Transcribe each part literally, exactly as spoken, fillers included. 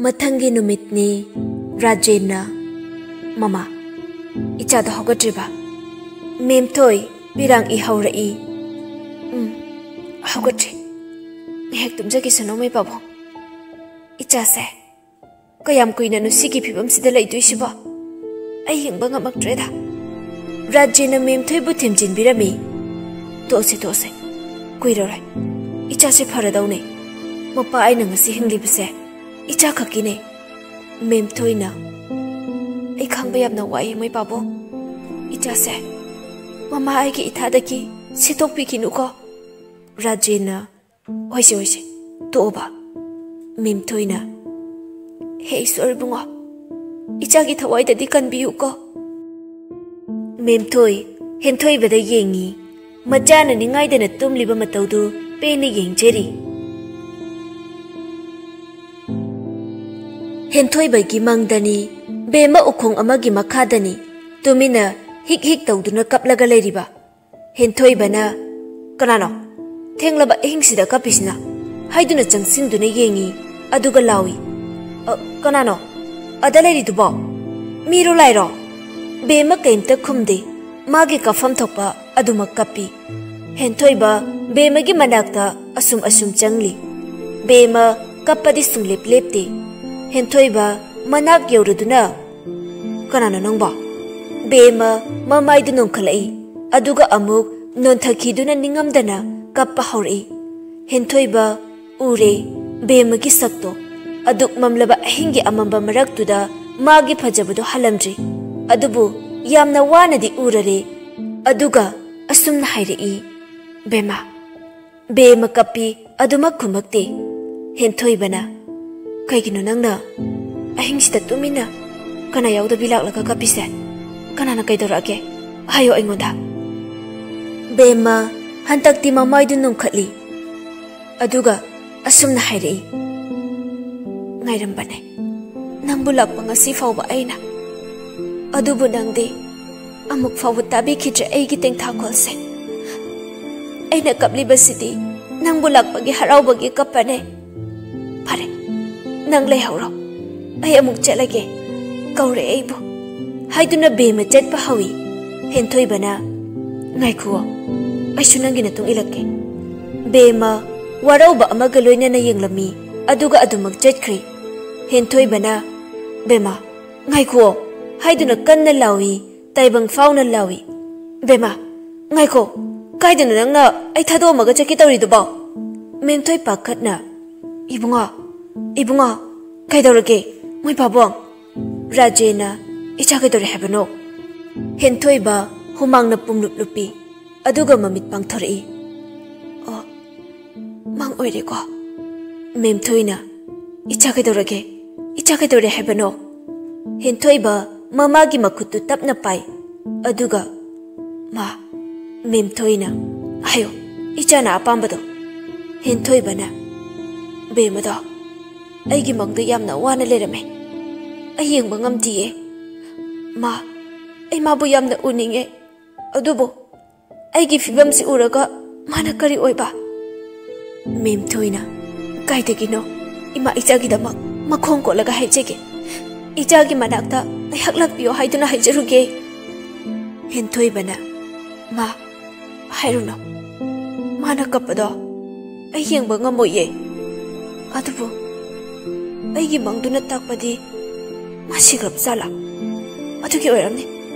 ꯃꯊꯪꯒꯤ ꯅꯨꯃꯤꯠꯅꯤ꯫ ꯔꯥꯖꯦꯟꯅ, "ꯃꯃꯥ, ꯏꯆꯥꯗꯣ ꯍꯧꯒꯠꯇ꯭ꯔꯤꯕ?" ꯃꯦꯝꯊꯣꯏ ꯄꯤꯔꯥꯡ ꯏ ꯍꯧꯔꯛꯏ꯫ "ꯎꯝ, ꯍꯧꯒꯠꯇ꯭ꯔꯤ꯫ ꯉꯥꯏꯍꯥꯛ ꯇꯨꯝꯖꯈꯤꯁꯅꯨ, ꯃꯩ ꯄꯥꯕꯨꯡ꯫ ꯏꯆꯥꯁꯦ ꯀꯌꯥꯝ ꯀꯨꯏꯅꯅꯣ ꯁꯤꯒꯤ ꯐꯤꯕꯝꯁꯤꯗ ꯂꯩꯗꯣꯏꯁꯤꯕꯣ? ꯑꯩ ꯌꯦꯡꯕ ꯉꯝꯃꯛꯇ꯭ꯔꯦꯗ꯫" ꯔꯥꯖꯦꯟꯅ ꯃꯦꯝꯊꯣꯏꯕꯨ ꯊꯦꯝꯖꯤꯟꯕꯤꯔꯝꯃꯤ꯫ "ꯇꯣꯛꯑꯁꯦ, ꯇꯣꯛꯑꯁꯦ꯫ ꯀꯨꯏꯔꯔꯣꯏ꯫ ꯏꯆꯥꯁꯦ ꯐꯔꯗꯧꯅꯦ꯫ ꯃꯄꯥ ꯑꯩꯅ ꯉꯁꯤ ꯍꯤꯡꯂꯤꯕꯁꯦ ꯏꯆꯥ ꯈꯛꯀꯤꯅꯦ꯫" ꯃꯦꯝꯊꯣꯏꯅ, "ꯑꯩ ꯈꯪꯕ ꯌꯥꯝꯅ ꯋꯥꯏ, ꯃꯩ ꯄꯥꯕꯨꯡ꯫ ꯏꯆꯥꯁꯦ ꯃꯃꯥ ꯑꯩꯒꯤ ꯏꯊꯥꯗꯒꯤ ꯁꯤꯠꯇꯣꯛꯄꯤꯈꯤꯅꯨꯀꯣ꯫" ꯔꯥꯖꯦꯟꯅ, "ꯍꯣꯏꯁꯦ, ꯍꯣꯏꯁꯦ, ꯇꯣꯛꯑꯣꯕ꯫" ꯃꯦꯝꯊꯣꯏꯅ, "ꯍꯦ ꯏꯁꯣꯔ ꯏꯕꯨꯡꯉꯣ, ꯏꯆꯥꯒꯤ ꯊꯋꯥꯏꯗꯗꯤ ꯀꯟꯕꯤꯌꯨꯀꯣ꯫" ꯃꯦꯝꯊꯣꯏ ꯍꯦꯟꯊꯣꯏꯕꯗ ꯌꯦꯡꯉꯤ꯫ ꯃꯆꯥꯅ ꯅꯤꯡꯉꯥꯏꯗꯅ ꯇꯨꯝꯂꯤꯕ ꯃꯇꯧꯗꯨ ꯄꯦꯟꯅ ꯌꯦꯡꯖꯔꯤ꯫ ꯍꯦꯟꯊꯣꯏꯕꯒꯤ ꯃꯪꯗꯅꯤ, ꯕꯦꯝꯃ ꯎꯈꯣꯡ ꯑꯃꯒꯤ ꯃꯈꯥꯗꯅꯤ, ꯇꯨꯃꯤꯟꯅ ꯍꯤꯛ ꯍꯤꯛ ꯇꯧꯗꯨꯅ ꯀꯞꯂꯒ ꯂꯩꯔꯤꯕ꯫ ꯍꯦꯟꯊꯣꯏꯕꯅ, "ꯀꯅꯥꯅꯣ? ꯊꯦꯡꯂꯕ ꯑꯍꯤꯡꯁꯤꯗ ꯀꯞꯄꯤꯁꯤꯅ?" ꯍꯥꯏꯗꯨꯅ ꯆꯪꯁꯤꯟꯗꯨꯅ ꯌꯦꯡꯉꯤ꯫ ꯑꯗꯨꯒ ꯂꯥꯎꯏ, "ꯑ, ꯀꯅꯥꯅꯣ ꯑꯗ ꯂꯩꯔꯤꯗꯨꯕꯣ? ꯃꯤꯔꯣ ꯂꯥꯏꯔꯣ?" ꯕꯦꯝꯃ ꯀꯩꯝꯇ ꯈꯨꯝꯗꯦ꯫ ꯃꯥꯒꯤ ꯀꯞꯐꯝ ꯊꯣꯛꯄ ꯑꯗꯨꯃꯛ ꯀꯞꯄꯤ꯫ ꯍꯦꯟꯊꯣꯏꯕ ꯕꯦꯝꯃꯒꯤ ꯃꯅꯥꯛꯇ ꯑꯁꯨꯝ ꯑꯁꯨꯝ ꯆꯪꯂꯤ꯫ ꯕꯦꯝꯃ ꯀꯞꯄꯗꯤ ꯁꯨꯡꯂꯦꯞ ꯂꯦꯞꯇꯦ꯫ ꯍꯦꯟꯊꯣꯏꯕ ꯃꯅꯥꯛ ꯌꯧꯔꯗꯨꯅ, "ꯀꯅꯥꯅꯣ ꯅꯪꯕꯣ?" ꯕꯦꯝꯃ ꯃꯃꯥꯏꯗꯨ ꯅꯣꯟꯈꯠꯂꯛꯏ꯫ ꯑꯗꯨꯒ ꯑꯃꯨꯛ ꯅꯣꯟꯊꯈꯤꯗꯨꯅ ꯅꯤꯡꯉꯝꯗꯅ ꯀꯞꯄ ꯍꯧꯔꯛꯏ꯫ ꯍꯦꯟꯊꯣꯏꯕ ꯎꯔꯦ ꯕꯦꯝꯃꯒꯤ ꯁꯛꯇꯣ꯫ ꯑꯗꯨꯛ ꯃꯝꯂꯕ ꯑꯍꯤꯡꯒꯤ ꯑꯃꯝꯕ ꯃꯔꯛꯇꯨꯗ ꯃꯥꯒꯤ ꯐꯖꯕꯗꯣ ꯍꯜꯂꯝꯗ꯭ꯔꯤ꯫ ꯑꯗꯨꯕꯨ ꯌꯥꯝꯅ ꯋꯥꯅꯗꯤ ꯎꯔꯔꯦ꯫ ꯑꯗꯨꯒ ꯑꯁꯨꯝꯅ ꯍꯥꯏꯔꯛꯏ, "ꯕꯦꯝꯃ꯫" ꯕꯦꯝꯃ ꯀꯞꯄꯤ, ꯑꯗꯨꯃꯛ ꯈꯨꯝꯃꯛꯇꯦ꯫ ꯍꯦꯟꯊꯣꯏꯕꯅ, "ꯀꯩꯒꯤꯅꯣ ꯅꯪꯅ ꯑꯍꯤꯡꯁꯤꯗ ꯇꯨꯃꯤꯟꯅ ꯀꯅꯥ ꯌꯥꯎꯗꯕꯤ ꯂꯥꯛꯂꯒ ꯀꯞꯄꯤꯁꯦ? ꯀꯅꯥꯅ ꯀꯩꯗꯧꯔꯛꯑꯒꯦ? ꯍꯥꯏꯌꯣ ꯑꯩꯉꯣꯟꯗ꯫" ꯕꯦꯝꯃ ꯍꯟꯗꯛꯇꯤ ꯃꯃꯥꯏꯗꯨ ꯅꯣꯡꯈꯠꯂꯤ꯫ ꯑꯗꯨꯒ ꯑꯁꯨꯝꯅ ꯍꯥꯏꯔꯛꯏ, "ꯉꯥꯏꯔꯝꯕꯅꯦ ꯅꯪꯕꯨ ꯂꯥꯛꯄ ꯉꯁꯤ ꯐꯥꯎꯕ ꯑꯩꯅ꯫ ꯑꯗꯨꯕꯨ ꯅꯪꯗꯤ ꯑꯃꯨꯛ ꯐꯥꯎꯕ ꯇꯥꯕꯤꯈꯤꯗ꯭ꯔꯦ ꯑꯩꯒꯤ ꯇꯦꯡꯊꯥꯈꯣꯜꯁꯦ꯫ ꯑꯩꯅ ꯀꯞꯂꯤꯕꯁꯤꯗꯤ ꯅꯪꯕꯨ ꯂꯥꯛꯄꯒꯤ ꯍꯔꯥꯎꯕꯒꯤ ꯀꯞꯄꯅꯦ꯫ ꯐꯔꯦ, ꯅꯪ ꯂꯩꯍꯧꯔꯣ, ꯑꯩ ꯑꯃꯨꯛ ꯆꯠꯂꯒꯦ, ꯀꯧꯔꯦ ꯑꯩꯕꯨ" ꯍꯥꯏꯗꯨꯅ ꯕꯦꯝꯃ ꯆꯠꯄ ꯍꯧꯏ꯫ ꯍꯦꯟꯊꯣꯏꯕꯅ, "ꯉꯥꯏꯈꯨꯑꯣ, ꯑꯩꯁꯨ ꯅꯪꯒꯤ ꯃꯇꯨꯡ ꯏꯜꯂꯛꯀꯦ꯫" ꯕꯦꯝꯃ ꯋꯥꯔꯧꯕ ꯑꯃꯒ ꯂꯣꯏꯅꯅ ꯌꯦꯡꯂꯝꯃꯤ, ꯑꯗꯨꯒ ꯑꯗꯨꯃꯛ ꯆꯠꯈ꯭ꯔꯦ꯫ ꯍꯦꯟꯊꯣꯏꯕꯅ, "ꯕꯦꯝꯃ, ꯉꯥꯏꯈꯨꯑꯣ" ꯍꯥꯏꯗꯨꯅ ꯀꯟꯅ ꯂꯥꯎꯏ, ꯇꯥꯏꯕꯪ ꯐꯥꯎꯅ ꯂꯥꯎꯏ꯫ "ꯕꯦꯝꯃ, ꯉꯥꯏꯈꯣ, ꯀꯥꯏꯗꯅꯣ ꯅꯪꯅ ꯑꯩ ꯊꯥꯗꯣꯛꯑꯝꯃꯒ ꯆꯠꯀꯦ ꯇꯧꯔꯤꯗꯨꯕꯣ?" ꯃꯦꯝꯊꯣꯏ ꯄꯥꯈꯠꯅ, "ꯏꯕꯨꯡꯉꯣ, ꯏꯕꯨꯡꯉꯣ, ꯀꯩꯗꯧꯔꯒꯦ? ꯃꯣꯏ ꯄꯥꯕꯨꯡ?" ꯔꯥꯖꯦꯅ, "ꯏꯆꯥ ꯀꯩꯗꯧꯔꯦ ꯍꯥꯏꯕꯅꯣ?" ꯍꯦꯟꯊꯣꯏꯕ ꯍꯨꯃꯥꯡꯅ ꯄꯨꯝꯂꯨꯞ ꯂꯨꯞꯄꯤ, ꯑꯗꯨꯒ ꯃꯃꯤꯠ ꯄꯥꯡꯊꯣꯔꯛꯏ꯫ "ꯑꯣ, ꯃꯪ ꯑꯣꯏꯔꯦꯀꯣ?" ꯃꯦꯝꯊꯣꯏꯅ, "ꯏꯆꯥ ꯀꯩꯗꯧꯔꯒꯦ? ꯏꯆꯥ ꯀꯩꯗꯧꯔꯦ ꯍꯥꯏꯕꯅꯣ?" ꯍꯦꯟꯊꯣꯏꯕ ꯃꯃꯥꯒꯤ ꯃꯈꯨꯠꯇꯨ ꯇꯞꯅ ꯄꯥꯏ, ꯑꯗꯨꯒ, "ꯃꯥ, ꯃꯦꯝꯊꯣꯏꯅ ꯍꯥꯏꯌꯣ, ꯏꯆꯥꯅ ꯑꯄꯥꯝꯕꯗꯣ꯫" ꯍꯦꯟꯊꯣꯏꯕꯅ, "ꯕꯦꯝꯃꯗꯣ ꯑꯩꯒꯤ ꯃꯪꯗ ꯌꯥꯝꯅ ꯋꯥꯅ ꯂꯩꯔꯝꯃꯦ꯫ ꯑꯩ ꯌꯦꯡꯕ ꯉꯝꯗꯤꯌꯦ꯫ ꯃꯥ, ꯑꯩ ꯃꯥꯕꯨ ꯌꯥꯝꯅ ꯎꯅꯤꯡꯉꯦ꯫ ꯑꯗꯨꯕꯨ ꯑꯩꯒꯤ ꯐꯤꯕꯝꯁꯤ ꯎꯔꯒ ꯃꯥꯅ ꯀꯔꯤ ꯑꯣꯏꯕ?" ꯃꯦꯝꯊꯣꯏꯅ, "ꯀꯥꯏꯗꯒꯤꯅꯣ? ꯏꯃꯥ ꯏꯆꯥꯒꯤꯗꯃꯛ ꯃꯈꯣꯡ ꯀꯣꯠꯂꯒ ꯍꯥꯏꯖꯒꯦ꯫ ꯏꯆꯥꯒꯤ ꯃꯅꯥꯛꯇ ꯉꯥꯏꯍꯥꯛ ꯂꯥꯛꯄꯤꯌꯣ ꯍꯥꯏꯗꯨꯅ ꯍꯥꯏꯖꯔꯨꯒꯦ꯫" ꯍꯦꯟꯊꯣꯏꯕꯅ, "ꯃꯥ, ꯍꯥꯏꯔꯨꯅꯨ꯫ ꯃꯥꯅ ꯀꯞꯄꯗꯣ ꯑꯩ ꯌꯦꯡꯕ ꯉꯝꯃꯣꯏꯌꯦ꯫ ꯑꯗꯨꯕꯨ ꯑꯩꯒꯤ ꯃꯪꯗꯨꯅ ꯇꯥꯛꯄꯗꯤ ꯃꯥ ꯁꯤꯈ꯭ꯔꯕ ꯖꯥꯠꯂꯥ? ꯑꯗꯨꯒꯤ ꯑꯣꯏꯔꯝꯅꯤ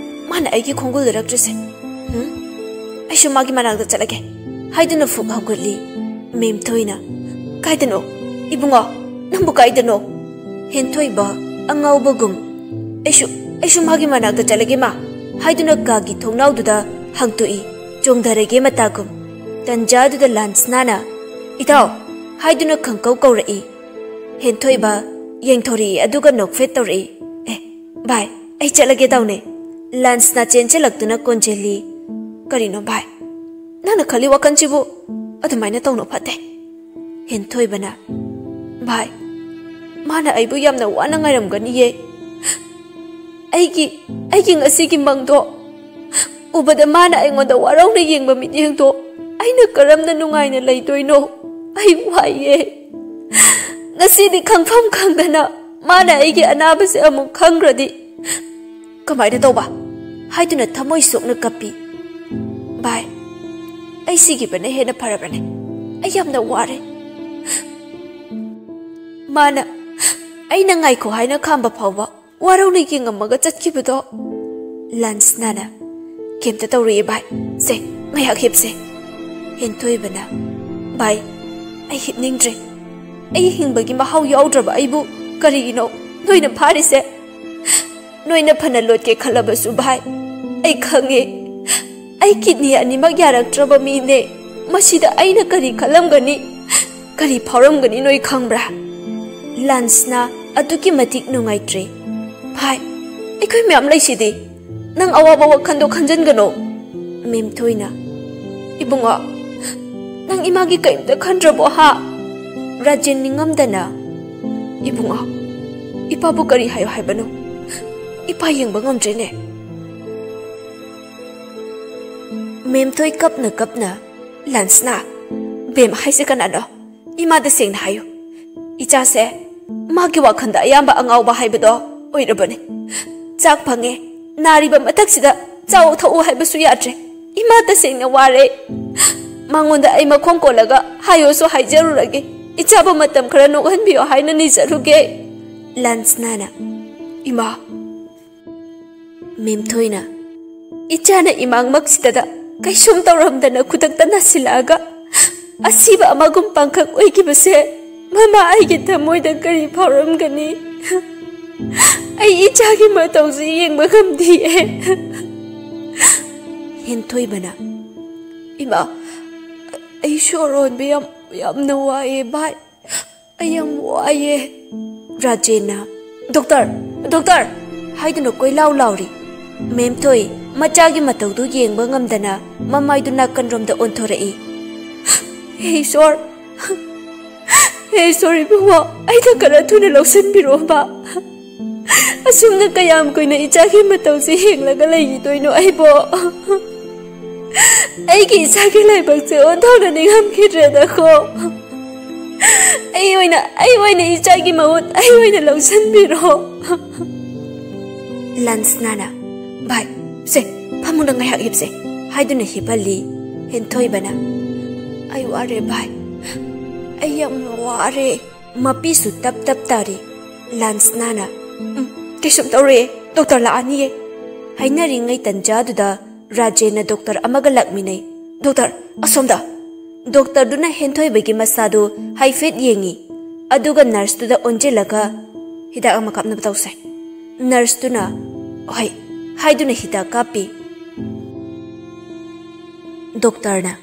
ꯃꯥꯅ ꯑꯩꯒꯤ ꯈꯣꯡꯒꯨꯜ ꯂꯩꯔꯛꯇ꯭ꯔꯤꯁꯦ꯫ ꯎꯝ, ꯑꯩꯁꯨ ꯃꯥꯒꯤ ꯃꯅꯥꯛꯇ ꯆꯠꯂꯒꯦ" ꯍꯥꯏꯗꯨꯅ ꯐꯨꯛ ꯍꯧꯒꯠꯂꯤ꯫ ꯃꯦꯝꯊꯣꯏꯅ, "ꯀꯥꯏꯗꯅꯣ? ꯏꯕꯨꯡꯉꯣ, ꯅꯪꯕꯨ ꯀꯥꯏꯗꯅꯣ?" ꯍꯦꯟꯊꯣꯏꯕ ꯑꯉꯥꯎꯕꯒꯨꯝ, "ꯑꯩꯁꯨ, ꯑꯩꯁꯨ ꯃꯥꯒꯤ ꯃꯅꯥꯛꯇ ꯆꯠꯂꯒꯦ, ꯃꯥ" ꯍꯥꯏꯗꯨꯅ ꯀꯥꯒꯤ ꯊꯣꯡꯅꯥꯎꯗꯨꯗ ꯍꯥꯡꯇꯣꯛꯏ꯫ ꯆꯣꯡꯊꯔꯒꯦ ꯃꯇꯥꯒꯨꯝ꯫ ꯇꯟꯖꯥꯗꯨꯗ ꯂꯥꯟꯁꯅꯥꯅ, "ꯏꯇꯥꯎ" ꯍꯥꯏꯗꯨꯅ ꯈꯪꯀꯧ ꯀꯧꯔꯛꯏ꯫ ꯍꯦꯟꯊꯣꯏꯕ ꯌꯦꯡꯊꯣꯔꯛꯏ, ꯑꯗꯨꯒ ꯅꯣꯛꯐꯦꯠ ꯇꯧꯔꯛꯏ꯫ "ꯑꯦ, ꯚꯥꯏ, ꯑꯩ ꯆꯠꯂꯒꯦ ꯇꯧꯅꯦ꯫" ꯂꯥꯟꯁꯅꯥ ꯆꯦꯟꯁꯤꯜꯂꯛꯇꯨꯅ ꯀꯣꯟꯁꯤꯜꯂꯤ꯫ "ꯀꯔꯤꯅꯣ ꯚꯥꯏ? ꯅꯪꯅ ꯈꯜꯂꯤ ꯋꯥꯈꯜꯁꯤꯕꯨ ꯑꯗꯨꯃꯥꯏꯅ ꯇꯧꯅ ꯐꯠꯇꯦ꯫" ꯍꯦꯟꯊꯣꯏꯕꯅ, "ꯚꯥꯏ, ꯃꯥꯅ ꯑꯩꯕꯨ ꯌꯥꯝꯅ ꯋꯥꯅ ꯉꯥꯏꯔꯝꯒꯅꯤꯌꯦ꯫ ꯑꯩꯒꯤ, ꯑꯩꯒꯤ ꯉꯁꯤꯒꯤ ꯃꯪꯗꯣ ꯎꯕꯗ ꯃꯥꯅ ꯑꯩꯉꯣꯟꯗ ꯋꯥꯔꯧꯅ ꯌꯦꯡꯕ ꯃꯤꯠꯌꯦꯡꯗꯣ ꯑꯩꯅ ꯀꯔꯝꯅ ꯅꯨꯡꯉꯥꯏꯅ ꯂꯩꯗꯣꯏꯅꯣ? ꯑꯩ ꯋꯥꯏꯌꯦ꯫ ꯉꯁꯤꯗꯤ ꯈꯪꯐꯝ ꯈꯪꯗꯅ ꯃꯥꯅ ꯑꯩꯒꯤ ꯑꯅꯥꯕꯁꯦ ꯑꯃꯨꯛ ꯈꯪꯈ꯭ꯔꯗꯤ ꯀꯃꯥꯏꯅ ꯇꯧꯕ?" ꯍꯥꯏꯗꯨꯅ ꯊꯃꯣꯏ ꯁꯣꯛꯅ ꯀꯞꯄꯤ꯫ "ꯚꯥꯏ, ꯑꯩ ꯁꯤꯈꯤꯕꯅ ꯍꯦꯟꯅ ꯐꯔꯕꯅꯦ꯫ ꯑꯩ ꯌꯥꯝꯅ ꯋꯥꯔꯦ꯫ ꯃꯥꯅ ꯑꯩꯅ ꯉꯥꯏꯈꯣ ꯍꯥꯏꯅ ꯈꯥꯝꯕ ꯐꯥꯎꯕ ꯋꯥꯔꯧꯅ ꯌꯦꯡꯉꯝꯃꯒ ꯆꯠꯈꯤꯕꯗꯣ꯫" ꯂꯥꯟꯁꯅꯥꯅ, "ꯀꯩꯝꯇ ꯇꯧꯔꯣꯏꯌꯦ ꯚꯥꯏ, ꯁꯦ, ꯉꯥꯏꯍꯥꯛ ꯍꯤꯞꯁꯦ꯫" ꯍꯦꯟꯊꯣꯏꯕꯅ, "ꯚꯥꯏ, ꯑꯩ ꯍꯤꯞꯅꯤꯡꯗ꯭ꯔꯦ꯫ ꯑꯩ ꯍꯤꯡꯕꯒꯤ ꯃꯍꯥꯎ ꯌꯥꯎꯗ꯭ꯔꯕ ꯑꯩꯕꯨ ꯀꯔꯤꯒꯤꯅꯣ ꯅꯣꯏꯅ ꯐꯥꯔꯤꯁꯦ? ꯅꯣꯏꯅ ꯐꯅ ꯂꯣꯠꯀꯦ ꯈꯜꯂꯕꯁꯨ ꯚꯥꯏ, ꯑꯩ ꯈꯪꯉꯦ꯫ ꯑꯩ ꯀꯤꯗꯅꯤ ꯑꯅꯤꯃꯛ ꯌꯥꯔꯛꯇ꯭ꯔꯕ ꯃꯤꯅꯦ꯫ ꯃꯁꯤꯗ ꯑꯩꯅ ꯀꯔꯤ ꯈꯜꯂꯝꯒꯅꯤ, ꯀꯔꯤ ꯐꯥꯎꯔꯝꯒꯅꯤ ꯅꯣꯏ ꯈꯪꯕ꯭ꯔꯥ?" ꯂꯥꯟꯁꯅꯥ ꯑꯗꯨꯛꯀꯤ ꯃꯇꯤꯛ ꯅꯨꯡꯉꯥꯏꯇ꯭ꯔꯦ꯫ "ꯚꯥꯏ, ꯑꯩꯈꯣꯏ ꯃꯌꯥꯝ ꯂꯩꯁꯤꯗꯤ꯫ ꯅꯪ ꯑꯋꯥꯕ ꯋꯥꯈꯜꯗꯣ ꯈꯟꯖꯟꯒꯅꯣ꯫" ꯃꯦꯝꯊꯣꯏꯅ, "ꯏꯕꯨꯡꯉꯣ, ꯅꯪ ꯏꯃꯥꯒꯤ ꯀꯔꯤꯝꯇ ꯈꯟꯗ꯭ꯔꯕꯣ ꯍꯥ?" ꯔꯥꯖꯦꯟ ꯅꯤꯡꯉꯝꯗꯅ, "ꯏꯕꯨꯡꯉꯣ, ꯏꯄꯥꯕꯨ ꯀꯔꯤ ꯍꯥꯏꯌꯣ ꯍꯥꯏꯕꯅꯣ? ꯏꯄꯥ ꯌꯦꯡꯕ ꯉꯝꯗ꯭ꯔꯦꯅꯦ꯫" ꯃꯦꯝꯊꯣꯏ ꯀꯞꯅ ꯀꯞꯅ, "ꯂꯥꯟꯁꯅꯥ, ꯕꯦꯝ ꯍꯥꯏꯁꯦ ꯀꯅꯥꯅꯣ? ꯏꯃꯥꯗ ꯁꯦꯡꯅ ꯍꯥꯏꯌꯨ꯫ ꯏꯆꯥꯁꯦ ꯃꯥꯒꯤ ꯋꯥꯈꯜꯗ ꯑꯌꯥꯝꯕ ꯑꯉꯥꯎꯕ ꯍꯥꯏꯕꯗꯣ ꯑꯣꯏꯔꯕꯅꯦ꯫ ꯆꯥꯛ ꯐꯪꯉꯦ, ꯅꯥꯔꯤꯕ ꯃꯊꯛꯁꯤꯗ ꯆꯥꯎ ꯊꯛꯎ ꯍꯥꯏꯕꯁꯨ ꯌꯥꯗ꯭ꯔꯦ꯫ ꯏꯃꯥ ꯇꯁꯦꯡꯅ ꯋꯥꯔꯦ꯫ ꯃꯉꯣꯟꯗ ꯑꯩ ꯃꯈꯣꯡ ꯀꯣꯜꯂꯒ ꯍꯥꯏꯌꯣꯁꯨ ꯍꯥꯏꯖꯔꯨꯔꯒꯦ꯫ ꯏꯆꯥꯕꯨ ꯃꯇꯝ ꯈꯔ ꯅꯣꯛꯍꯟꯕꯤꯌꯣ ꯍꯥꯏꯅ ꯅꯤꯖꯔꯨꯒꯦ꯫" ꯂꯥꯟꯁꯅꯥꯅ, "ꯏꯃꯥ꯫" ꯃꯦꯝꯊꯣꯏꯅ, "ꯏꯆꯥꯅ ꯏꯃꯥꯡꯃꯛꯁꯤꯗ ꯀꯩꯁꯨꯝ ꯇꯧꯔꯝꯗꯅ ꯈꯨꯗꯛꯇ ꯅꯥꯁꯤꯜꯂꯛꯑꯒ ꯑꯁꯤꯕ ꯑꯃꯒꯨꯝ ꯄꯥꯡꯈꯛ ꯑꯣꯏꯈꯤꯕꯁꯦ ꯃꯃꯥ ꯑꯩꯒꯤ ꯊꯃꯣꯏꯗ ꯀꯔꯤ ꯐꯥꯎꯔꯝꯒꯅꯤ? ꯑꯩ ꯏꯆꯥꯒꯤ ꯃꯇꯧꯁꯤ ꯌꯦꯡꯕ ꯉꯝꯗꯤꯌꯦ꯫" ꯍꯦꯟꯊꯣꯏꯕꯅ, "ꯏꯃꯥ, ꯑꯩ ꯁꯣꯔ ꯍꯣꯟꯕ ꯌꯥꯝ, ꯌꯥꯝꯅ ꯋꯥꯏꯌꯦ ꯚꯥꯏ꯫ "ꯑꯩ ꯌꯥꯝ ꯋꯥꯏꯌꯦ꯫" ꯔꯥꯖꯦꯟꯅ, "ꯗꯣꯛꯇꯔ, ꯗꯣꯛꯇꯔ!" ꯍꯥꯏꯗꯨꯅ ꯀꯣꯏꯂꯥꯎ ꯂꯥꯎꯔꯤ꯫ ꯃꯦꯝꯊꯣꯏ ꯃꯆꯥꯒꯤ ꯃꯇꯧꯗꯨ ꯌꯦꯡꯕ ꯉꯝꯗꯅ ꯃꯃꯥꯏꯗꯨ ꯅꯥꯀꯟꯔꯣꯝꯗ ꯑꯣꯟꯊꯣꯔꯛꯏ꯫ "ꯍꯦ ꯏꯁꯣꯔ, ꯍꯦ ꯏꯁꯣꯔ ꯏꯕꯨꯡꯉꯣ, ꯑꯩꯅ ꯈꯔ ꯊꯨꯅ ꯂꯧꯁꯤꯟꯕꯤꯔꯛꯑꯣꯕ꯫ ꯑꯁꯨꯝꯅ ꯀꯌꯥꯝ ꯀꯨꯏꯅ ꯏꯆꯥꯒꯤ ꯃꯇꯧꯁꯦ ꯌꯦꯡꯂꯒ ꯂꯩꯈꯤꯗꯣꯏꯅꯣ ꯑꯩꯕꯣ? ꯑꯩꯒꯤ ꯏꯆꯥꯒꯤ ꯂꯥꯏꯕꯛꯁꯦ ꯑꯣꯟꯊꯣꯛꯅ ꯅꯤꯡꯉꯝꯈꯤꯗ꯭ꯔꯦꯗꯀꯣ꯫ ꯑꯩ ꯑꯣꯏꯅ, ꯑꯩ ꯑꯣꯏꯅ ꯏꯆꯥꯒꯤ ꯃꯍꯨꯠ ꯑꯩ ꯑꯣꯏꯅ ꯂꯧꯁꯤꯟꯕꯤꯔꯣ꯫" ꯂꯟꯁꯅꯥꯅ, "ꯚꯥꯏ, ꯁꯦ, ꯐꯃꯨꯡꯗ ꯉꯥꯏꯍꯥꯛ ꯍꯤꯞꯁꯦ" ꯍꯥꯏꯗꯨꯅ ꯍꯤꯞꯍꯜꯂꯤ꯫ ꯍꯦꯟꯊꯣꯏꯕꯅ, "ꯑꯩ ꯋꯥꯔꯦ ꯚꯥꯏ, ꯑꯩ ꯌꯥꯝ ꯋꯥꯔꯦ꯫" ꯃꯄꯤꯁꯨ ꯇꯞ ꯇꯞ ꯇꯥꯔꯤ꯫ ꯂꯟꯁꯅꯥꯅ, "ꯎꯝ, ꯀꯩꯁꯨꯝ ꯇꯧꯔꯣꯏꯌꯦ, ꯗꯣꯛꯇꯔ ꯂꯥꯛꯑꯅꯤꯌꯦ" ꯍꯥꯏꯅꯔꯤꯉꯩ ꯇꯟꯖꯥꯗꯨꯗ ꯔꯥꯖꯦꯟꯅ ꯗꯣꯛꯇꯔ ꯑꯃꯒ ꯂꯥꯛꯃꯤꯟꯅꯩ꯫ "ꯗꯣꯛꯇꯔ, ꯑꯁꯣꯝꯗ!" ꯗꯣꯛꯇꯔꯗꯨꯅ ꯍꯦꯟꯊꯣꯏꯕꯒꯤ ꯃꯁꯥꯗꯨ ꯍꯥꯏꯐꯦꯠ ꯌꯦꯡꯉꯤ, ꯑꯗꯨꯒ ꯅꯔꯁꯇꯨꯗ ꯑꯣꯟꯁꯤꯜꯂꯒ, "ꯍꯤꯗꯥꯛ ꯑꯃ ꯀꯥꯞꯅꯕ ꯇꯧꯁꯦ꯫" ꯅꯔꯁꯇꯨꯅ, "ꯍꯣꯏ" ꯍꯥꯏꯗꯨꯅ ꯍꯤꯗꯥꯛ ꯀꯥꯞꯄꯤ꯫ ꯗꯣꯛꯇꯔꯅ,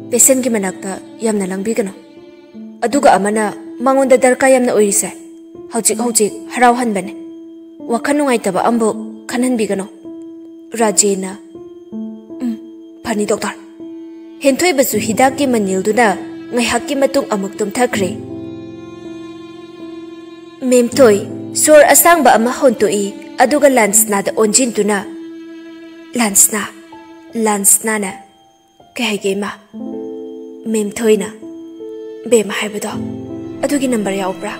"ꯄꯦꯁꯦꯟꯒꯤ ꯃꯅꯥꯛꯇ ꯌꯥꯝꯅ ꯂꯥꯡꯕꯤꯒꯅꯨ꯫ ꯑꯗꯨꯒ ꯑꯃꯅ ꯃꯉꯣꯟꯗ ꯗꯔꯀꯥꯔ ꯌꯥꯝꯅ ꯑꯣꯏꯔꯤꯁꯦ, ꯍꯧꯖꯤꯛ ꯍꯧꯖꯤꯛ ꯍꯔꯥꯎꯍꯟꯕꯅꯦ꯫ ꯋꯥꯈꯜ ꯅꯨꯡꯉꯥꯏꯇꯕ ꯑꯃꯐꯥꯎ ꯈꯟꯍꯟꯕꯤꯒꯅꯨ꯫" ꯔꯥꯖꯦꯟꯅ, "ꯎꯝ, ꯐꯅꯤ ꯗꯣꯛꯇꯔ꯫" ꯍꯦꯟꯊꯣꯏꯕꯁꯨ ꯍꯤꯗꯥꯛꯀꯤ ꯃꯅꯤꯜꯗꯨꯅ ꯉꯥꯏꯍꯥꯛꯀꯤ ꯃꯇꯨꯡ ꯑꯃꯨꯛ ꯇꯨꯝꯊꯈ꯭ꯔꯦ꯫ ꯃꯦꯝꯊꯣꯏ ꯁꯣꯔ ꯑꯁꯥꯡꯕ ꯑꯃ ꯍꯣꯟꯇꯣꯛꯏ, ꯑꯗꯨꯒ ꯂꯥꯟꯁꯅꯥꯗ ꯑꯣꯟꯁꯤꯟꯗꯨꯅ, "ꯂꯥꯟꯁꯅꯥ, ꯂꯥꯟꯁꯅꯥꯅ ꯀꯩ ꯍꯥꯏꯒꯦ ꯏꯃꯥ?" ꯃꯦꯝꯊꯣꯏꯅ, "ꯕꯦꯝꯃ ꯍꯥꯏꯕꯗꯣ, ꯑꯗꯨꯒꯤ ꯅꯝꯕꯔ ꯌꯥꯎꯕ꯭ꯔꯥ?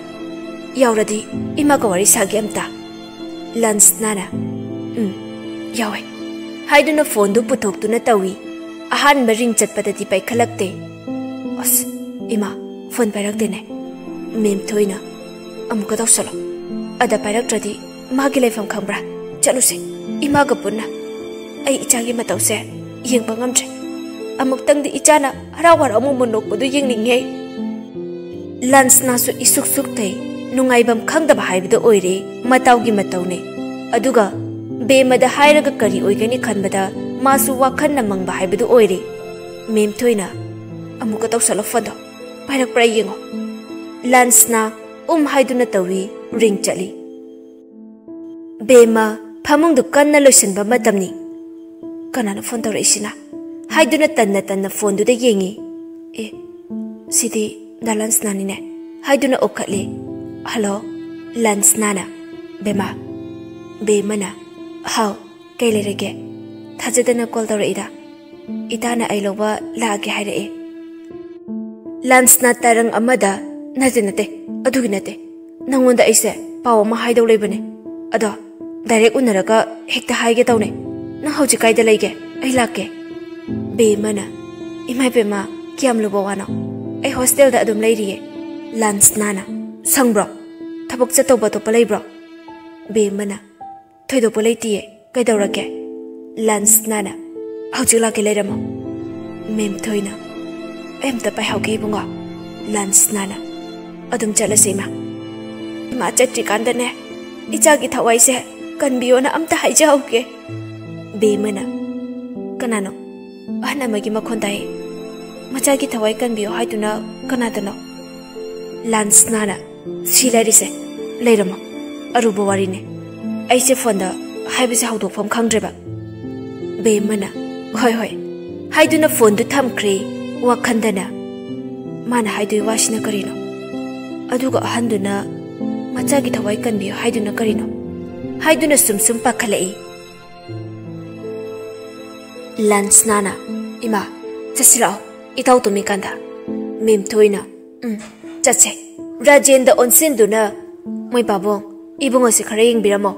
ꯌꯥꯎꯔꯗꯤ ꯏꯃꯥꯒ ꯋꯥꯔꯤ ꯁꯥꯒꯦ ꯑꯝꯇ꯫" ꯂꯟꯁꯅꯥꯅ, "ꯎꯝ, ꯌꯥꯎꯋꯦ" ꯍꯥꯏꯗꯨꯅ ꯐꯣꯟꯗꯨ ꯄꯨꯊꯣꯛꯇꯨꯅ ꯇꯧꯏ꯫ ꯑꯍꯥꯟꯕ ꯔꯤꯡ ꯆꯠꯄꯗꯗꯤ ꯄꯥꯏꯈꯠꯂꯛꯇꯦ꯫ "ꯑꯁ, ꯏꯃꯥ, ꯐꯣꯟ ꯄꯥꯏꯔꯛꯇꯦꯅꯦ꯫" ꯃꯦꯝꯊꯣꯏꯅ, "ꯑꯃꯨꯛꯀ ꯇꯧꯁꯜꯂꯣ꯫ ꯑꯗ ꯄꯥꯏꯔꯛꯇ꯭ꯔꯗꯤ ꯃꯥꯒꯤ ꯂꯩꯐꯝ ꯈꯪꯕ꯭ꯔꯥ? ꯆꯠꯂꯨꯁꯦ, ꯏꯃꯥꯒ ꯄꯨꯟꯅ꯫ ꯑꯩ ꯏꯆꯥꯒꯤ ꯃꯇꯧꯁꯦ ꯌꯦꯡꯕ ꯉꯝꯗ꯭ꯔꯦ꯫ ꯑꯃꯨꯛꯇꯪꯗꯤ ꯏꯆꯥꯅ ꯍꯔꯥꯎ ꯍꯔꯥꯎ ꯃꯨꯟ ꯃꯨꯟ ꯅꯣꯛꯄꯗꯨ ꯌꯦꯡꯅꯤꯡꯉꯦ꯫" ꯂꯟꯁꯅꯥꯁꯨ ꯏꯁꯨꯛ ꯁꯨꯛꯊꯩ, ꯅꯨꯡꯉꯥꯏꯐꯝ ꯈꯪꯗꯕ ꯍꯥꯏꯕꯗꯨ ꯑꯣꯏꯔꯦ ꯃꯇꯥꯎꯒꯤ ꯃꯇꯧꯅꯦ꯫ ꯑꯗꯨꯒ ꯕꯦꯝꯃꯗ ꯍꯥꯏꯔꯒ ꯀꯔꯤ ꯑꯣꯏꯒꯅꯤ ꯈꯟꯕꯗ ꯃꯥꯁꯨ ꯋꯥꯈꯜꯅ ꯃꯪꯕ ꯍꯥꯏꯕꯗꯨ ꯑꯣꯏꯔꯦ꯫ ꯃꯦꯝꯊꯣꯏꯅ, "ꯑꯃꯨꯛꯀ ꯇꯧꯁꯜꯂꯣ ꯐꯣꯟꯗꯣ, ꯄꯥꯏꯔꯛꯄ꯭ꯔꯥ ꯌꯦꯡꯉꯣ꯫" ꯂꯥꯟꯁꯅ ꯎꯝ ꯍꯥꯏꯗꯨꯅ ꯇꯧꯏ꯫ ꯔꯤꯡ ꯆꯠꯂꯤ꯫ ꯕꯦꯝꯃ, ꯐꯃꯨꯡꯗꯨ ꯀꯟꯅ ꯂꯣꯏꯁꯤꯟꯕ ꯃꯇꯝꯅꯤ꯫ "ꯀꯅꯥꯅꯣ ꯐꯣꯟ ꯇꯧꯔꯛꯏꯁꯤꯅ?" ꯍꯥꯏꯗꯨꯅ ꯇꯟꯅ ꯇꯟꯅ ꯐꯣꯟꯗꯨꯗ ꯌꯦꯡꯉꯤ꯫ "ꯑꯦ, ꯁꯤꯗꯤ ꯗꯥ ꯂꯥꯟꯁꯅꯥꯅꯤꯅꯦ" ꯍꯥꯏꯗꯨꯅ ꯑꯣꯛꯈꯠꯂꯤ꯫ "ꯍꯜꯂꯣ, ꯂꯥꯟꯁꯅꯥꯅ?" "ꯕꯦꯝꯃ?" ꯕꯦꯝꯃꯅ, "ꯍꯥꯎ, ꯀꯩ ꯂꯩꯔꯒꯦ? ꯊꯥꯖꯗꯅ ꯀꯣꯜ ꯇꯧꯔꯛꯏꯗ꯫ ꯏꯇꯥꯅ ꯑꯩ ꯂꯧꯕ ꯂꯥꯛꯑꯒꯦ ꯍꯥꯏꯔꯛꯑꯦ"꯫ ꯂꯥꯟꯁꯅꯥ ꯇꯔꯪ ꯑꯃꯗ, "ꯅꯠꯇꯦ, ꯅꯠꯇꯦ, ꯑꯗꯨꯒꯤ ꯅꯠꯇꯦ꯫ ꯅꯪꯉꯣꯟꯗ ꯑꯩꯁꯦ ꯄꯥꯎ ꯑꯃ ꯍꯥꯏꯗꯧ ꯂꯩꯕꯅꯦ꯫ ꯑꯗꯣ ꯗꯥꯏꯔꯦꯛ ꯎꯅꯔꯒ ꯍꯦꯛꯇ ꯍꯥꯏꯒꯦ ꯇꯧꯅꯦ꯫ ꯅꯪ ꯍꯧꯖꯤꯛ ꯀꯥꯏꯗ ꯂꯩꯒꯦ? ꯑꯩ ꯂꯥꯛꯀꯦ"꯫ ꯕꯦꯝꯃꯅ, "ꯏꯃꯥ ꯏꯕꯦꯝꯃ, ꯀꯌꯥꯝ ꯂꯨꯕ ꯋꯥꯅꯣ? ꯑꯩ ꯍꯣꯁꯇꯦꯜꯗ ꯑꯗꯨꯝ ꯂꯩꯔꯤꯌꯦ"꯫ ꯂꯥꯟꯁꯅꯥꯅ, "ꯁꯪꯕ꯭ꯔꯣ? ꯊꯕꯛ ꯆꯠꯇꯧꯕ ꯑꯇꯣꯞꯄ ꯂꯩꯕ꯭ꯔꯣ?" ꯕꯦꯝꯃꯅ, "ꯊꯣꯏꯗꯣꯛꯄ ꯂꯩꯇꯤꯌꯦ꯫ ꯀꯩꯗꯧꯔꯒꯦ?" ꯂꯥꯟꯁꯅꯥꯅ, "ꯍꯧꯖꯤꯛ ꯂꯥꯛꯀꯦ, ꯂꯩꯔꯝꯃꯣ"꯫ ꯃꯦꯝꯊꯣꯏꯅ, "ꯑꯩ ꯑꯝꯇ ꯄꯥꯏꯍꯧꯒꯦ ꯏꯕꯨꯡꯉꯣ"꯫ ꯂꯥꯟꯁꯅꯥꯅ, "ꯑꯗꯨꯝ ꯆꯠꯂꯁꯦ ꯏꯃꯥ꯫ ꯏꯃꯥ ꯆꯠꯇ꯭ꯔꯤꯀꯥꯟꯗꯅꯦ, ꯏꯆꯥꯒꯤ ꯊꯋꯥꯏꯁꯦ ꯀꯟꯕꯤꯌꯣꯅ ꯑꯝꯇ ꯍꯥꯏꯖꯍꯧꯒꯦ"꯫ ꯕꯦꯝꯃꯅ, "ꯀꯅꯥꯅꯣ? ꯑꯍꯟ ꯑꯃꯒꯤ ꯃꯈꯣꯟ ꯇꯥꯏ꯫ ꯃꯆꯥꯒꯤ ꯊꯋꯥꯏ ꯀꯟꯕꯤꯌꯣ ꯍꯥꯏꯗꯨꯅ ꯀꯅꯥꯗꯅꯣ?" ꯂꯥꯟꯁꯅꯥꯅ, "ꯁꯤ ꯂꯩꯔꯤꯁꯦ, ꯂꯩꯔꯝꯃꯣ꯫ ꯑꯔꯨꯕ ꯋꯥꯔꯤꯅꯦ꯫ ꯑꯩꯁꯦ ꯐꯣꯟꯗ ꯍꯥꯏꯕꯁꯦ ꯍꯧꯗꯣꯛꯐꯝ ꯈꯪꯗ꯭ꯔꯦꯕ"꯫ ꯕꯦꯝꯃꯅ, "ꯍꯣꯏ, ꯍꯣꯏ" ꯍꯥꯏꯗꯨꯅ ꯐꯣꯟꯗꯨ ꯊꯝꯈ꯭ꯔꯦ꯫ ꯋꯥꯈꯟꯗꯅ, "ꯃꯥꯅ ꯍꯥꯏꯗꯣꯏ ꯋꯥꯁꯤꯅ ꯀꯔꯤꯅꯣ? ꯑꯗꯨꯒ ꯑꯍꯟꯗꯨꯅ ꯃꯆꯥꯒꯤ ꯊꯋꯥꯏ ꯀꯟꯕꯤꯌꯨ ꯍꯥꯏꯗꯨꯅ ꯀꯔꯤꯅꯣ?" ꯍꯥꯏꯗꯨꯅ ꯁꯨꯝ ꯁꯨꯝ ꯄꯥꯈꯠꯂꯛꯏ꯫ ꯂꯥꯟꯁꯅꯥꯅ, "ꯏꯃꯥ, ꯆꯠꯁꯤ ꯂꯥꯛꯑꯣ, ꯏꯇꯥꯎ ꯇꯨꯝꯃꯤꯀꯥꯟꯗ"꯫ ꯃꯦꯝꯊꯣꯏꯅ, "ꯎꯝ, ꯆꯠꯁꯦ"꯫ ꯔꯥꯖꯦꯟꯗ ꯑꯣꯟꯁꯤꯟꯗꯨꯅ, "ꯃꯣꯏ ꯄꯥꯕꯨꯡ, ꯏꯕꯨꯡꯉꯣꯁꯦ ꯈꯔ ꯌꯦꯡꯕꯤꯔꯝꯃꯣ"꯫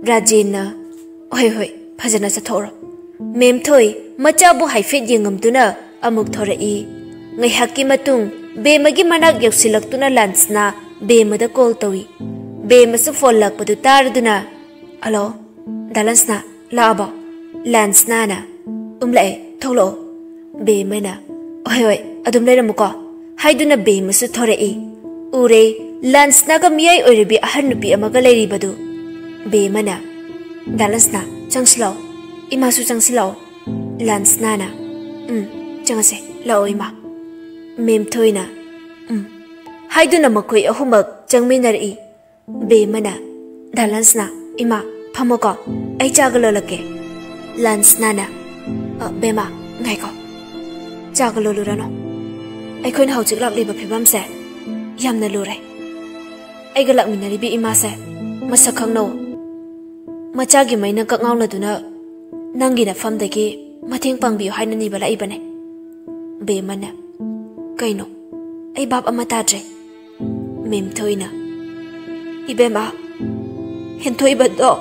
ꯔꯥꯖꯦꯟꯅ, "ꯍꯣꯏ, ꯍꯣꯏ, ꯐꯖꯅ ꯆꯠꯊꯣꯛꯎꯔꯣ"꯫ ꯃꯦꯝꯊꯣꯏ ꯃꯆꯥꯕꯨ ꯍꯥꯏꯐꯦꯠ ꯌꯦꯡꯉꯝꯗꯨꯅ ꯑꯃꯨꯛ ꯊꯣꯔꯛꯏ꯫ ꯉꯥꯏꯍꯥꯛꯀꯤ ꯃꯇꯨꯡ ꯕꯦꯝꯃꯒꯤ ꯃꯅꯥꯛ ꯌꯧꯁꯤꯜꯂꯛꯇꯨꯅ ꯂꯥꯟꯁꯅꯥ ꯕꯦꯝꯃꯗ ꯀꯣꯜ ꯇꯧꯏ꯫ ꯕꯦꯝꯃꯁꯨ ꯐꯣꯟ ꯂꯥꯛꯄꯗꯨ ꯇꯥꯔꯗꯨꯅ, "ꯍꯜꯂꯣ, ꯗꯥ ꯂꯥꯟꯁꯅꯥ, ꯂꯥꯛꯑꯕꯣ?" ꯂꯥꯟꯁꯅꯥꯅ, "ꯎꯝ, ꯂꯥꯛꯑꯦ, ꯊꯣꯛꯂꯛꯑꯣ"꯫ ꯕꯦꯝꯃꯅ, "ꯍꯣꯏ, ꯍꯣꯏ, ꯑꯗꯨꯝ ꯂꯩꯔꯝꯃꯨꯀꯣ" ꯍꯥꯏꯗꯨꯅ ꯕꯦꯝꯃꯁꯨ ꯊꯣꯔꯛꯏ꯫ ꯎꯔꯦ, ꯂꯥꯟꯁꯅꯥꯒ ꯃꯤꯌꯥꯏ ꯑꯣꯏꯔꯕꯤ ꯑꯍꯟ ꯅꯨꯄꯤ ꯑꯃꯒ ꯂꯩꯔꯤꯕꯗꯨ꯫ ꯕꯦꯝꯃꯅ, "ꯗꯥ ꯂꯥꯟꯁꯅꯥ, ꯆꯪꯁꯤꯜꯂꯛꯑꯣ꯫ ꯏꯃꯥꯁꯨ ꯆꯪꯁꯤꯜꯂꯛꯑꯣ"꯫ ꯂꯥꯟꯁꯅꯥꯅ, "ꯎꯝ, ꯆꯪꯉꯁꯦ, ꯂꯥꯛꯑꯣ ꯏꯃꯥ"꯫ ꯃꯦꯝꯊꯣꯏꯅ, "ꯎꯝ" ꯍꯥꯏꯗꯨꯅ ꯃꯈꯣꯏ ꯑꯍꯨꯝꯃꯛ ꯆꯪꯃꯤꯟꯅꯔꯛꯏ꯫ ꯕꯦꯝꯃꯅ, "ꯗꯥ ꯂꯟꯁꯅꯥ, ꯏꯃꯥ, ꯐꯝꯃꯣꯀꯣ, ꯑꯩ ꯆꯥꯒ ꯂꯣꯜꯂꯛꯀꯦ꯫" ꯂꯟꯁꯅꯥꯅ, "ꯑ, ꯕꯦꯝꯃ, ꯉꯥꯏꯈꯣ꯫ ꯆꯥꯒ ꯂꯣꯜꯂꯨꯔꯅꯨ꯫ ꯑꯩꯈꯣꯏꯅ ꯍꯧꯖꯤꯛ ꯂꯥꯛꯂꯤꯕ ꯐꯤꯕꯝꯁꯦ ꯌꯥꯝꯅ ꯂꯨꯔꯦ꯫ ꯑꯩꯒ ꯂꯥꯛꯃꯤꯟꯅꯔꯤꯕꯤ ꯏꯃꯥꯁꯦ ꯃꯁꯛ ꯈꯪꯅꯧ꯫ ꯃꯆꯥꯒꯤ ꯃꯩꯅ ꯀꯛꯉꯥꯎꯅꯗꯨꯅ ꯅꯪꯒꯤ ꯅꯐꯝꯗꯒꯤ ꯃꯇꯦꯡ ꯄꯥꯡꯕꯤꯌꯨ ꯍꯥꯏꯅ ꯅꯤꯕ ꯂꯥꯛꯏꯕꯅꯦ꯫" ꯕꯦꯝꯃꯅ, "ꯀꯩꯅꯣ? ꯑꯩ ꯚꯥꯞ ꯑꯃ ꯇꯥꯗ꯭ꯔꯦ꯫" ꯃꯦꯝꯊꯣꯏꯅ, "ꯏꯕꯦꯝꯃ, ꯍꯦꯟꯊꯣꯏꯕꯗꯣ꯫"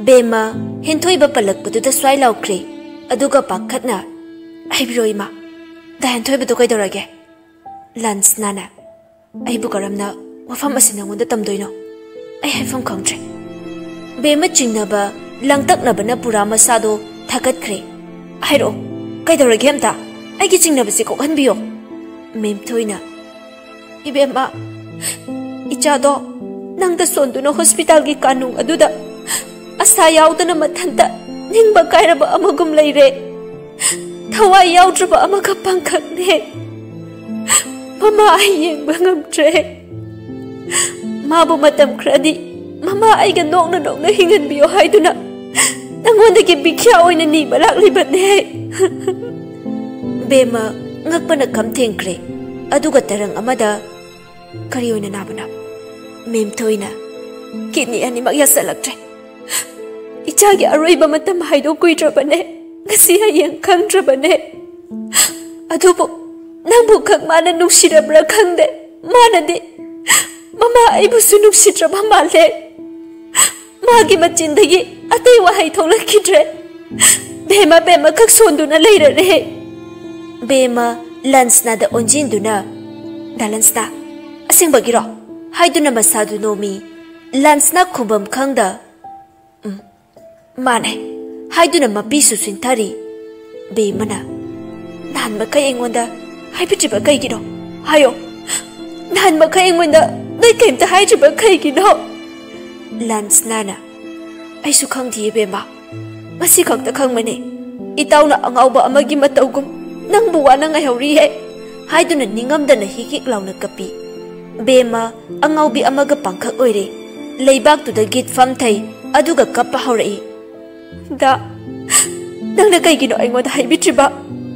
ꯕꯦꯝꯃ ꯍꯦꯟꯊꯣꯏꯕ ꯄꯜꯂꯛꯄꯗꯨꯗ ꯁ꯭ꯋꯥꯏ ꯂꯥꯎꯈ꯭ꯔꯦ꯫ ꯑꯗꯨꯒ ꯄꯥꯈꯠꯅ, "ꯍꯥꯏꯕꯤꯔꯣ ꯏꯃꯥ, ꯗꯥ ꯍꯦꯟꯊꯣꯏꯕꯗꯣ ꯀꯩꯗꯧꯔꯒꯦ?" ꯂꯟꯁꯅꯥꯅ, "ꯑꯩꯕꯨ ꯀꯔꯝꯅ ꯋꯥꯐꯝ ꯑꯁꯤ ꯅꯉꯣꯟꯗ ꯇꯝꯗꯣꯏꯅꯣ? ꯑꯩ ꯍꯥꯏꯐꯝ ꯈꯪꯗ꯭ꯔꯦ꯫" ꯕꯦꯝꯃ ꯆꯤꯡꯅꯕ, ꯂꯥꯡꯇꯛꯅꯕꯅ ꯄꯨꯔꯥ ꯃꯁꯥꯗꯣ ꯊꯥꯒꯠꯈ꯭ꯔꯦ꯫ "ꯍꯥꯏꯔꯛꯑꯣ, ꯀꯩꯗꯧꯔꯒꯦ ꯑꯝꯇ? ꯑꯩꯒꯤ ꯆꯤꯡꯅꯕꯁꯤ ꯀꯣꯛꯍꯟꯕꯤꯌꯣ꯫" ꯃꯦꯝꯊꯣꯏꯅ, "ꯏꯕꯦꯝꯃ, ꯏꯆꯥꯗꯣ ꯅꯪꯗ ꯁꯣꯟꯗꯨꯅ ꯍꯣꯁꯄꯤꯇꯥꯜꯒꯤ ꯀꯥꯅꯨꯡ ꯑꯗꯨꯗ ꯑꯁꯥ ꯌꯥꯎꯗꯅ ꯃꯊꯟꯇ ꯅꯤꯡꯕ ꯀꯥꯏꯔꯕ ꯑꯃꯒꯨꯝ ꯂꯩꯔꯦ꯫ ꯊꯋꯥꯏ ꯌꯥꯎꯗ꯭ꯔꯕ ꯑꯃꯈꯛ ꯄꯥꯡꯈꯛꯅꯦ꯫ ꯃꯃꯥ ꯑꯩ ꯌꯦꯡꯕ ꯉꯝꯗ꯭ꯔꯦ꯫ ꯃꯥꯕꯨ ꯃꯇꯝ ꯈꯔꯗꯤ ꯃꯃꯥ ꯑꯩꯒ ꯅꯣꯛꯅ ꯅꯣꯛꯅ ꯍꯤꯡꯍꯟꯕꯤꯌꯣ ꯍꯥꯏꯗꯨꯅ ꯅꯉꯣꯟꯗꯒꯤ ꯚꯤꯈ꯭ꯌꯥ ꯑꯣꯏꯅ ꯅꯤꯕ ꯂꯥꯛꯂꯤꯕꯅꯦ꯫" ꯕꯦꯝꯃ ꯉꯛꯄꯅ ꯈꯝ ꯊꯦꯡꯈ꯭ꯔꯦ꯫ ꯑꯗꯨꯒ ꯇꯔꯪ ꯑꯃꯗ, "ꯀꯔꯤ ꯑꯣꯏꯅ ꯅꯥꯕꯅꯣ?" ꯃꯦꯝꯊꯣꯏꯅ, "ꯀꯤꯠꯅꯤ ꯑꯅꯤꯃꯛ ꯌꯥꯁꯜꯂꯛꯇ꯭ꯔꯦ꯫ ꯏꯆꯥꯒꯤ ꯑꯔꯣꯏꯕ ꯃꯇꯝ ꯍꯥꯏꯗꯣ ꯀꯨꯏꯗ꯭ꯔꯕꯅꯦ꯫ ꯉꯁꯤ ꯍꯌꯦꯡ ꯈꯪꯗ꯭ꯔꯕꯅꯦ꯫ ꯑꯗꯨꯕꯨ ꯅꯪꯕꯨ ꯈꯛ ꯃꯥꯅ ꯅꯨꯡꯁꯤꯔꯕ꯭ꯔꯥ ꯈꯪꯗꯦ꯫ ꯃꯥꯅꯗꯤ ꯃꯃꯥ ꯑꯩꯕꯨꯁꯨ ꯅꯨꯡꯁꯤꯗ꯭ꯔꯕ ꯃꯥꯜꯂꯦ꯫ ꯃꯥꯒꯤ ꯃꯆꯤꯟꯗꯒꯤ ꯑꯇꯩ ꯋꯥꯍꯩ ꯊꯣꯛꯂꯛꯈꯤꯗ꯭ꯔꯦ꯫ ꯕꯦꯝꯃ, ꯕꯦꯝꯃ ꯈꯛ ꯁꯣꯟꯗꯨꯅ ꯂꯩꯔꯔꯦ꯫" ꯕꯦꯝꯃ ꯂꯟꯁꯅꯥꯗ ꯑꯣꯟꯁꯤꯟꯗꯨꯅ, "ꯗꯥ ꯂꯟꯁꯅꯥ, ꯑꯁꯦꯡꯕꯒꯤꯔꯣ?" ꯍꯥꯏꯗꯨꯅ ꯃꯁꯥꯗꯨ ꯅꯣꯝꯃꯤ꯫ ꯂꯟꯁꯅꯥ ꯈꯨꯝꯐꯝ ꯈꯪꯗ, "ꯎꯝ, ꯃꯥꯅꯦ," ꯍꯥꯏꯗꯨꯅ ꯃꯄꯤꯁꯨ ꯁꯤꯟꯊꯔꯤ꯫ ꯕꯦꯝꯃꯅ, "ꯅꯍꯥꯟ ꯃꯈꯩ ꯑꯩꯉꯣꯟꯗ ꯍꯥꯏꯕꯤꯗ꯭ꯔꯤꯕ ꯀꯩꯒꯤꯅꯣ? ꯍꯥꯏꯌꯣ, ꯅꯍꯥꯟ ꯃꯈꯩ ꯑꯩꯉꯣꯟꯗ ꯅꯣꯏ ꯀꯩꯝꯇ ꯍꯥꯏꯗ꯭ꯔꯤꯕ ꯀꯩꯒꯤꯅꯣ?" ꯂꯟꯁꯅꯥꯅ, "ꯑꯩꯁꯨ ꯈꯪꯗꯤꯌꯦ ꯕꯦꯝꯃ, ꯉꯁꯤ ꯈꯛꯇ ꯈꯪꯕꯅꯦ꯫ ꯏꯇꯥꯎꯅ ꯑꯉꯥꯎꯕ ꯑꯃꯒꯤ ꯃꯇꯧꯒꯨꯝ ꯅꯪꯕꯨ ꯋꯥꯅ ꯉꯥꯏꯍꯧꯔꯤꯍꯦ," ꯍꯥꯏꯗꯨꯅ ꯅꯤꯡꯉꯝꯗꯅ ꯍꯤꯛ ꯍꯤꯛ ꯂꯥꯎꯅ ꯀꯞꯄꯤ꯫ ꯕꯦꯝꯃ ꯑꯉꯥꯎꯕꯤ ꯑꯃꯒ ꯄꯥꯡꯈꯛ ꯑꯣꯏꯔꯦ꯫ ꯂꯩꯕꯥꯛꯇꯨꯗ ꯒꯤꯠ ꯐꯝꯊꯩ, ꯑꯗꯨꯒ ꯀꯞꯄ ꯍꯧꯔꯛꯏ꯫ "ꯗꯥ, ꯅꯪꯅ ꯀꯩꯒꯤꯅꯣ ꯑꯩꯉꯣꯟꯗ ꯍꯥꯏꯕꯤꯗ꯭ꯔꯤꯕ?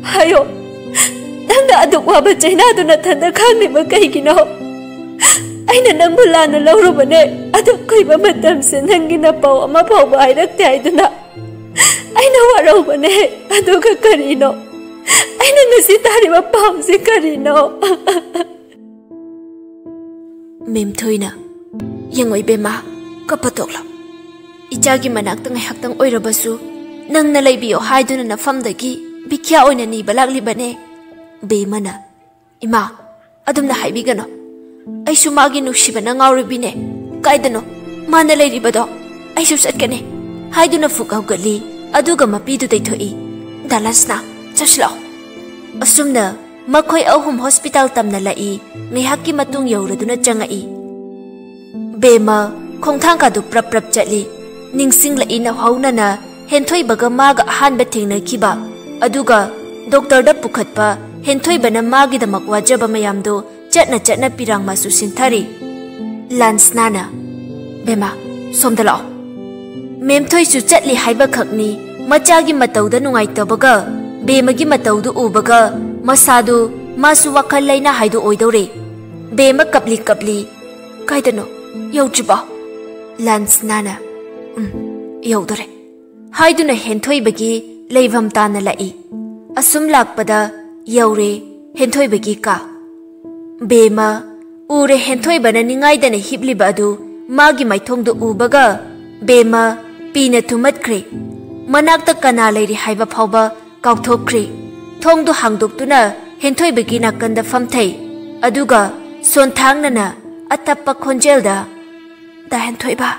ꯍꯥꯏꯌꯣ, ꯅꯪꯅ ꯑꯗꯨꯛ ꯋꯥꯕ ꯆꯩꯅꯥꯗꯨ ꯅꯊꯟꯗ ꯈꯥꯡꯂꯤꯕ ꯀꯩꯒꯤꯅꯣ? ꯑꯩꯅ ꯅꯪꯕꯨ ꯂꯥꯟꯅ ꯂꯧꯔꯨꯕꯅꯦ꯫ ꯑꯗꯨꯛ ꯀꯨꯏꯕ ꯃꯇꯝꯁꯦ ꯅꯪꯒꯤ ꯅꯄꯥꯎ ꯑꯃ ꯐꯥꯎꯕ ꯍꯥꯏꯔꯛꯇꯦ ꯍꯥꯏꯗꯨꯅ ꯑꯩꯅ ꯋꯥꯔꯧꯕꯅꯦ꯫ ꯑꯗꯨꯒ ꯀꯔꯤꯅꯣ? ꯑꯩꯅ ꯉꯁꯤ ꯇꯥꯔꯤꯕ ꯄꯥꯎꯁꯤ ꯀꯔꯤꯅꯣ?" ꯃꯦꯝꯊꯣꯏꯅ, "ꯌꯦꯡꯉꯣ ꯏꯕꯦꯝꯃ, ꯀꯞꯄ ꯇꯣꯛꯂꯣ꯫ ꯏꯆꯥꯒꯤ ꯃꯅꯥꯛꯇ ꯉꯥꯏꯍꯥꯛꯇꯪ ꯑꯣꯏꯔꯕꯁꯨ ꯅꯪꯅ ꯂꯩꯕꯤꯌꯣ ꯍꯥꯏꯗꯨꯅ ꯅꯐꯝꯗꯒꯤ ꯚꯤꯈ꯭ꯌꯥ ꯑꯣꯏꯅ ꯅꯤꯕ ꯂꯥꯛꯂꯤꯕꯅꯦ꯫" ꯕꯦꯝꯃꯅ, "ꯏꯃꯥ, ꯑꯗꯨꯝꯅ ꯍꯥꯏꯕꯤꯒꯅꯨ꯫ ꯑꯩꯁꯨ ꯃꯥꯒꯤ ꯅꯨꯡꯁꯤꯕꯅ ꯉꯥꯎꯔꯤꯕꯤꯅꯦ꯫ ꯀꯥꯏꯗꯅꯣ ꯃꯥꯅ ꯂꯩꯔꯤꯕꯗꯣ? ꯑꯩꯁꯨ ꯆꯠꯀꯅꯤ" ꯍꯥꯏꯗꯨꯅ ꯐꯨꯛ ꯍꯧꯒꯠꯂꯤ꯫ ꯑꯗꯨꯒ ꯃꯄꯤꯗꯨ ꯇꯩꯊꯣꯛꯏ꯫ "ꯗꯥ ꯂꯟꯁꯅꯥ, ꯆꯠꯁꯤꯜꯂꯛꯑꯣ꯫" ꯑꯁꯨꯝꯅ ꯃꯈꯣꯏ ꯑꯍꯨꯝ ꯍꯣꯁꯄꯤꯇꯥꯜ ꯇꯝꯅ ꯂꯥꯛꯏ꯫ ꯉꯥꯏꯍꯥꯛꯀꯤ ꯃꯇꯨꯡ ꯌꯧꯔꯗꯨꯅ ꯆꯪꯉꯛꯏ꯫ ꯕꯦꯝꯃ ꯈꯣꯡꯊꯥꯡ ꯀꯥꯗꯨ ꯄ꯭ꯔꯞ ꯄ꯭ꯔꯞ ꯆꯠꯂꯤ꯫ ꯅꯤꯡꯁꯤꯡꯂꯛꯏ ꯅꯧꯍꯧꯅꯅ ꯍꯦꯟꯊꯣꯏꯕꯒ ꯃꯥꯒ ꯑꯍꯥꯟꯕ ꯊꯦꯡꯅꯈꯤꯕ, ꯑꯗꯨꯒ ꯗꯣꯛꯇꯔꯗ ꯄꯨꯈꯠꯄ ꯍꯦꯟꯊꯣꯏꯕꯅ ꯃꯥꯒꯤꯗꯃꯛ ꯋꯥꯖꯕ ꯃꯌꯥꯝꯗꯨ ꯆꯠꯅ ꯆꯠꯅ ꯄꯤꯔꯥꯡ ꯃꯆꯨ ꯁꯤꯟꯊꯔꯤ꯫ ꯂꯟꯁꯅꯥꯅ, "ꯕꯦꯝꯃ, ꯁꯣꯝꯗ ꯂꯥꯛꯑꯣ꯫" ꯃꯦꯝꯊꯣꯏꯁꯨ ꯆꯠꯂꯤ ꯍꯥꯏꯕꯈꯛꯅꯤ, ꯃꯆꯥꯒꯤ ꯃꯇꯧꯗ ꯅꯨꯡꯉꯥꯏꯇꯕꯒ ꯕꯦꯝꯃꯒꯤ ꯃꯇꯧꯗꯨ ꯎꯕꯒ ꯃꯁꯥꯗꯨ ꯃꯥꯁꯨ ꯋꯥꯈꯜ ꯂꯩꯅꯥ ꯍꯥꯏꯗꯨ ꯑꯣꯏꯗꯧꯔꯦ꯫ ꯕꯦꯝꯃ ꯀꯞꯂꯤ ꯀꯞꯂꯤ, "ꯀꯥꯏꯗꯅꯣ? ꯌꯧꯗ꯭ꯔꯤꯕꯣ?" ꯂꯟꯁꯅꯥꯅ, "ꯎꯝ, ꯌꯧꯗꯣꯔꯦ" ꯍꯥꯏꯗꯨꯅ ꯍꯦꯟꯊꯣꯏꯕꯒꯤ ꯂꯩꯐꯝ ꯇꯥꯅ ꯂꯥꯛꯏ꯫ ꯑꯁꯨꯝ ꯂꯥꯛꯄꯗ ꯌꯧꯔꯦ ꯍꯦꯟꯊꯣꯏꯕꯒꯤ ꯀꯥ꯫ ꯕꯦꯝꯃ ꯎꯔꯦ ꯍꯦꯟꯊꯣꯏꯕꯅ ꯅꯤꯡꯉꯥꯏꯗꯅ ꯍꯤꯞꯂꯤꯕ ꯑꯗꯨ꯫ ꯃꯥꯒꯤ ꯃꯥꯏꯊꯣꯡꯗꯨ ꯎꯕꯒ ꯕꯦꯝꯃ ꯄꯤꯅ ꯊꯨꯝꯃꯠꯈ꯭ꯔꯦ꯫ ꯃꯅꯥꯛꯇ ꯀꯅꯥ ꯂꯩꯔꯤ ꯍꯥꯏꯕ ꯐꯥꯎꯕ ꯀꯥꯎꯊꯣꯛꯈ꯭ꯔꯦ꯫ ꯊꯣꯡꯗꯨ ꯍꯥꯡꯗꯣꯛꯇꯨꯅ ꯍꯦꯟꯊꯣꯏꯕꯒꯤ ꯅꯥꯀꯟꯗ ꯐꯝꯊꯩ꯫ ꯑꯗꯨꯒ ꯁꯣꯟꯊꯥꯡꯅꯅ ꯑꯇꯞꯄ ꯈꯣꯟꯖꯦꯜꯗ, "ꯗꯥ ꯍꯦꯟꯊꯣꯏꯕ,